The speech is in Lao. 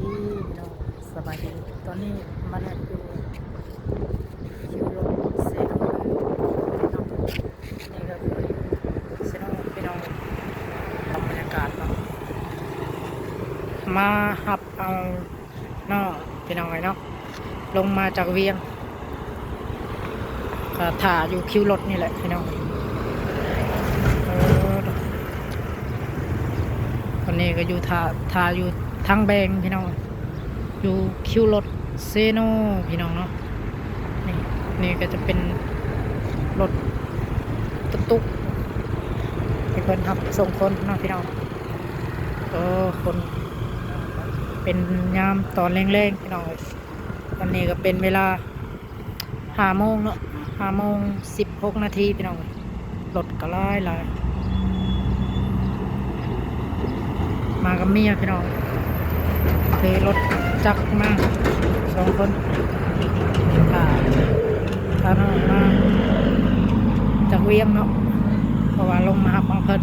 ດີພີ່ນ້ອງ ສະບາຍດີ. ຕອນນີ້ມາແລ່ນຢູ່ຄິວລົດເຊໂນເນາະ. ນີ້ກໍຄືເຊໂນພີ່ນ້ອງ ເບິ່ງບັນຍາກາດເນາະ ມາຮັບເອົານ້ອງພີ່ນ້ອງເອີຍເນາະ ລົງມາຈາກວຽງ ກໍຖ້າຢູ່ຄິວລົດນີ້ແຫຼະພີ່ນ້ອງ. ເອີ ຕອນນີ້ກໍຢູ່ ຖ້າ ຖ້າຢູ່ທາງແບ່ງພີ່ນ້ອງ ຢູ່ຄິວລົດເຊໂນພີ່ນ້ອງເນາະ. ນີ້ ນີ້ກໍຈະເປັນລົດຕຸກໆ ທີ່ເພິ່ນຮັບສົ່ງຄົນເນາະພີ່ນ້ອງ. ໂອ້ ຄົນ ເປັນຍາມຕອນແລງໆ ພີ່ນ້ອງເອີຍ. ຕອນນີ້ກໍເປັນເວລາ ຫ້າໂມງເນາະ ຫ້າໂມງສິບຫົກນາທີພີ່ນ້ອງ. ລົດກໍຫຼາຍໆ ມາກັບເມຍພີ່ນ້ອງ ຖືລົດຈັກມາສອງຄົນ ພາ ພານ້ອງມາຈາກວຽງເນາະ ເພາະວ່າລົງມາຮັບເອົາເພິ່ນ.